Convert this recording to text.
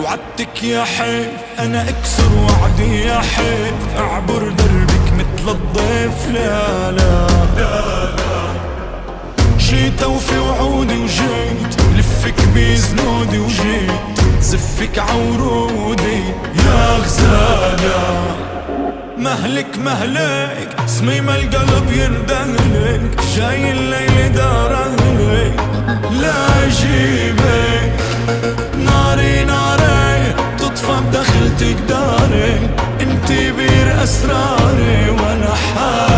وعدتك يا حيف انا اكسر وعدي يا حيف، اعبر دربك مثل الضيف. لا لا جيت وفي وعودي وجيت، لفك بزنودي وجيت، زفك عورودي يا غزالة. مهلك مهلك صميم القلب يندهلك، جاي الليل دار اهلك لا اجيبك. ناري ناري تطفى بدخلتك داري، انتي بير اسراري وانا حالي.